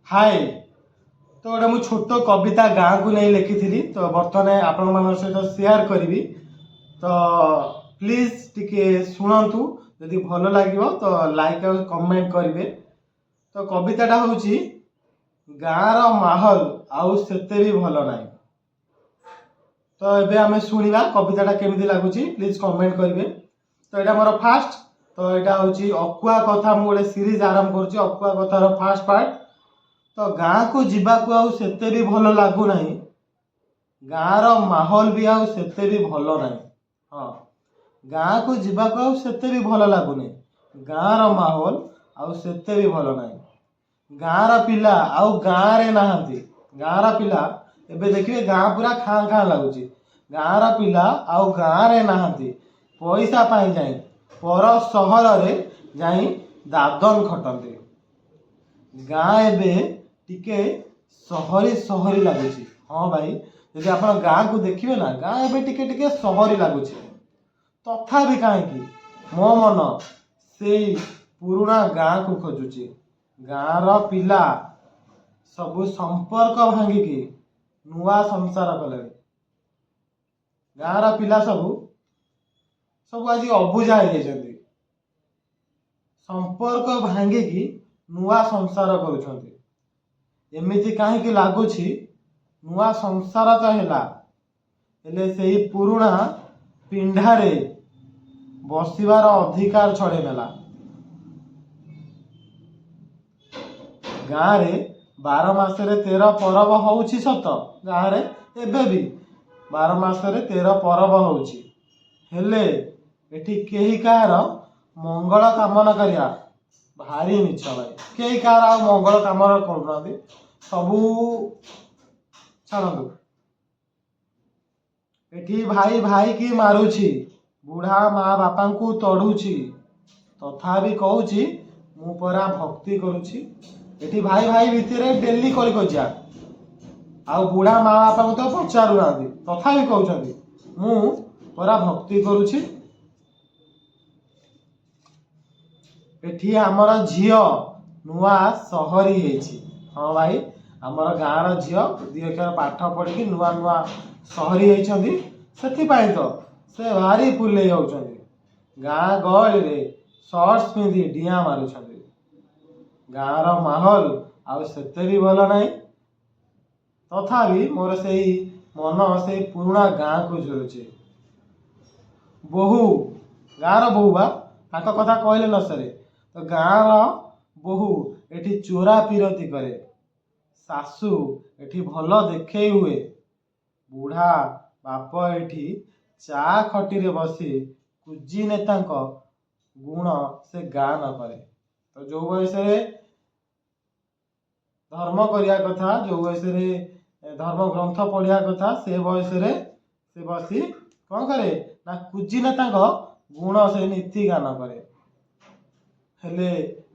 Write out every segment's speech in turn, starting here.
ହାଏ। ତ ଗୋଟେ ମୁଁ ଛୋଟ କବିତା ଗାଁକୁ ନେଇ ଲେଖିଥିଲି, ତ ବର୍ତ୍ତମାନ ଆପଣମାନଙ୍କ ସହିତ ସେୟାର କରିବି। ତ ପ୍ଲିଜ୍ ଟିକେ ଶୁଣନ୍ତୁ। ଯଦି ଭଲ ଲାଗିବ ତ ଲାଇକ୍ ଆଉ କମେଣ୍ଟ କରିବେ। ତ କବିତାଟା ହେଉଛି, ଗାଁର ମାହୋଲ ଆଉ ସେତେ ବି ଭଲ ନାହିଁ। ତ ଏବେ ଆମେ ଶୁଣିବା କବିତାଟା କେମିତି ଲାଗୁଛି। ପ୍ଲିଜ୍ କମେଣ୍ଟ କରିବେ। ତ ଏଇଟା ମୋର ଫାଷ୍ଟ, ତ ଏଇଟା ହେଉଛି ଅକୁଆ କଥା। ମୁଁ ଗୋଟେ ସିରିଜ ଆରମ୍ଭ କରୁଛି, ଅକୁଆ କଥାର ଫାଷ୍ଟ ପାର୍ଟ। ତ ଗାଁକୁ ଯିବାକୁ ଆଉ ସେତେ ବି ଭଲ ଲାଗୁନାହିଁ, ଗାଁର ମାହୋଲ ବି ଆଉ ସେତେ ବି ଭଲ ନାହିଁ। ହଁ, ଗାଁକୁ ଯିବାକୁ ଆଉ ସେତେ ବି ଭଲ ଲାଗୁନି, ଗାଁର ମାହୋଲ ଆଉ ସେତେ ବି ଭଲ ନାହିଁ। ଗାଁର ପିଲା ଆଉ ଗାଁରେ ନାହାନ୍ତି। ଗାଁର ପିଲା ଏବେ ଦେଖିବେ, ଗାଁ ପୁରା ଖାଁ ଖାଁ ଲାଗୁଛି। ଗାଁର ପିଲା ଆଉ ଗାଁରେ ନାହାନ୍ତି, ପଇସା ପାଇଁ ଯାଇ ପର ସହରରେ ଯାଇ ଦାଦନ ଖଟନ୍ତି। ଗାଁ ଏବେ ଟିକେ ସହରୀ ସହରୀ ଲାଗୁଛି। ହଁ ଭାଇ, ଯଦି ଆପଣ ଗାଁକୁ ଦେଖିବେ ନା, ଗାଁ ଏବେ ଟିକେ ଟିକେ ସହରୀ ଲାଗୁଛି। ତଥାପି କାହିଁକି ମୋ ମନ ସେଇ ପୁରୁଣା ଗାଁକୁ ଖୋଜୁଛି। ଗାଁର ପିଲା ସବୁ ସମ୍ପର୍କ ଭାଙ୍ଗିକି ନୂଆ ସଂସାର କଲେଣି। ଗାଁର ପିଲା ସବୁ ସବୁ ଆଜି ଅବୁଝା ହେଇଯାଇଛନ୍ତି। ସମ୍ପର୍କ ଭାଙ୍ଗିକି ନୂଆ ସଂସାର କରୁଛନ୍ତି। ଏମିତି କାହିଁକି ଲାଗୁଛି, ନୂଆ ସଂସାର ତ ହେଲା, ହେଲେ ସେଇ ପୁରୁଣା ପିଣ୍ଡାରେ ବସିବାର ଅଧିକାର ଛଡ଼େଇ ନେଲା। ଗାଁରେ 12 ମାସରେ 13 ପରବ ହଉଛି ସତ। ଗାଁରେ ଏବେ ବି 12 ମାସରେ 13 ପରବ ହଉଛି, ହେଲେ ଏଠି କେହି କାହାର ମଙ୍ଗଳ କାମନା କରିବା ଭାରି ମିଛ ଭାଇ। କେହି କାହାର ଆଉ ମଙ୍ଗଳ କାମନା କରୁନାହାନ୍ତି। ସବୁ ଛାଡ଼ନ୍ତୁ, ଏଠି ଭାଇ ଭାଇ କି ମାରୁଛି, ବୁଢ଼ା ମା ବାପାଙ୍କୁ ତଡ଼ୁଛି, ତଥାପି କହୁଛି ମୁଁ ପରା ଭକ୍ତି କରୁଛି। ଏଠି ଭାଇ ଭାଇ ଭିତରେ ଡେଲି କଳିକଜିଆ, ଆଉ ବୁଢ଼ା ମା ବାପାଙ୍କୁ ତ ପଚାରୁନାହାନ୍ତି, ତଥାପି କହୁଛନ୍ତି ମୁଁ ପରା ଭକ୍ତି କରୁଛି। ଏଠି ଆମର ଝିଅ ନୂଆ ସହରୀ ହେଇଛି। ହଁ ଭାଇ, ଆମର ଗାଁର ଝିଅ ଦି ଅକ୍ଷର ପାଠ ପଢ଼ିକି ନୂଆ ନୂଆ ସହରୀ ହେଇଛନ୍ତି। ସେଥିପାଇଁ ତ ସେ ଭାରି ଫୁଲେଇ ହେଉଛନ୍ତି। ଗାଁ ଗହଳିରେ ସର୍ଟସ ପିନ୍ଧି ଡିଆଁ ମାରୁଛନ୍ତି। ଗାଁର ମାହୋଲ ଆଉ ସେତେ ବି ଭଲ ନାହିଁ, ତଥାପି ମୋର ସେଇ ମନ ସେଇ ପୁରୁଣା ଗାଁକୁ ଝୁରୁଛି। ବୋହୂ, ଗାଁର ବୋହୂ ବା, ତାଙ୍କ କଥା କହିଲେ ନ ସରେ। ତ ଗାଁର ବୋହୂ ଏଠି ଚୋରା ପିରତି କରେ, ଶାଶୁ ଏଠି ଭଲ ଦେଖେଇ ହୁଏ, ବୁଢ଼ା ବାପ ଏଠି ଚା ଖଟିରେ ବସି କୁଜି ନେତାଙ୍କ ଗୁଣ ସେ ଗାନ କରେ। ତ ଯୋଉ ବୟସରେ ଧର୍ମ କରିବା କଥା, ଯୋଉ ବୟସରେ ଧର୍ମ ଗ୍ରନ୍ଥ ପଢ଼ିବା କଥା, ସେ ବୟସରେ ସେ ବସି କ'ଣ କରେ ନା କୁଜି ନେତାଙ୍କ ଗୁଣ ସେ ନୀତି ଗାନ କରେ। ହେଲେ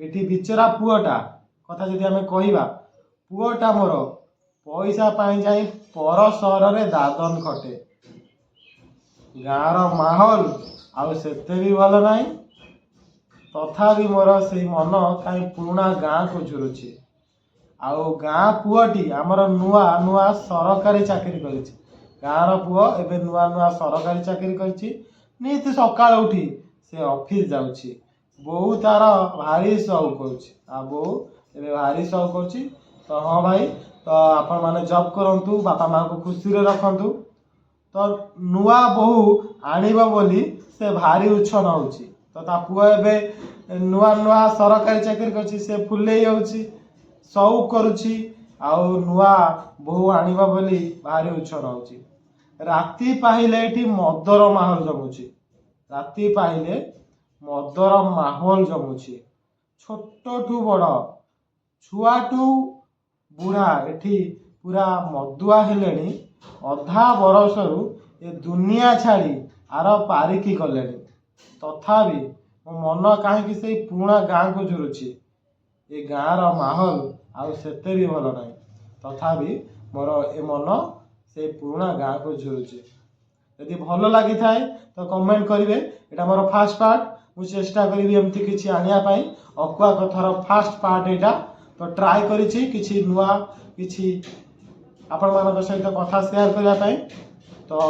ଏଠି ବିଚରା ପୁଅଟା କଥା ଯଦି ଆମେ କହିବା, ପୁଅଟା ମୋର ପଇସା ପାଇଁ ଯାଇ ପର ସହରରେ ଦାଦନ ଖଟେ। ଗାଁର ମାହୋଲ ଆଉ ସେତେ ବି ଭଲ ନାହିଁ, ତଥାପି ମୋର ସେଇ ମନ କାହିଁ ପୁରୁଣା ଗାଁକୁ ଝୁରୁଛି। ଆଉ ଗାଁ ପୁଅଟି ଆମର ନୂଆ ନୂଆ ସରକାରୀ ଚାକିରି କରିଛି। ଗାଁର ପୁଅ ଏବେ ନୂଆ ନୂଆ ସରକାରୀ ଚାକିରି କରିଛି। ନିତି ସକାଳୁ ଉଠି ସେ ଅଫିସ ଯାଉଛି। ବୋଉ ତାର ଭାରି ସଉକ କରୁଛି। ଆଉ ବୋଉ ଏବେ ଭାରି ସଉକ କରୁଛି। ତ ହଁ ଭାଇ, ତ ଆପଣମାନେ ଜବ୍ କରନ୍ତୁ, ବାପା ମାଆଙ୍କୁ ଖୁସିରେ ରଖନ୍ତୁ। ତ ନୂଆ ବୋହୂ ଆଣିବ ବୋଲି ସେ ଭାରି ଉଛନ ହେଉଛି। ତ ତା ପୁଅ ଏବେ ନୂଆ ନୂଆ ସରକାରୀ ଚାକିରି କରିଛି, ସେ ଫୁଲେଇ ହେଉଛି, ସଉକ କରୁଛି, ଆଉ ନୂଆ ବୋହୂ ଆଣିବ ବୋଲି ଭାରି ଉଛନ ହେଉଛି। ରାତି ପାହିଲେ ଏଠି ମଦର ମାହୋଲ ଜମୁଛି। ରାତି ପାହିଲେ ମଦର ମାହୋଲ ଜମୁଛି। ଛୋଟଠୁ ବଡ଼, ଛୁଆଠୁ ବୁଢ଼ା ଏଠି ପୁରା ମଦୁଆ ହେଲେଣି। ଅଧା ବରଷରୁ ଏ ଦୁନିଆ ଛାଡ଼ି ଆର ପାରିକି ଗଲେଣି। ତଥାପି ମୋ ମନ କାହିଁକି ସେଇ ପୁରୁଣା ଗାଁକୁ ଝୁରୁଛି। ଏ ଗାଁର ମାହୋଲ ଆଉ ସେତେ ବି ଭଲ ନାହିଁ, ତଥାପି ମୋର ଏ ମନ ସେଇ ପୁରୁଣା ଗାଁକୁ ଝୁରୁଛି। ଯଦି ଭଲ ଲାଗିଥାଏ ତ କମେଣ୍ଟ କରିବେ। ଏଇଟା ମୋର ଫାଷ୍ଟ ପାର୍ଟ। ମୁଁ ଚେଷ୍ଟା କରିବି ଏମିତି କିଛି ଆଣିବା ପାଇଁ। ଅକୁଆ କଥାର ଫାଷ୍ଟ ପାର୍ଟ ଏଇଟା। ତ ଟ୍ରାଏ କରିଛି କିଛି ନୂଆ କିଛି ଆପଣମାନଙ୍କ ସହିତ କଥା ସେୟାର କରିବା ପାଇଁ। ତ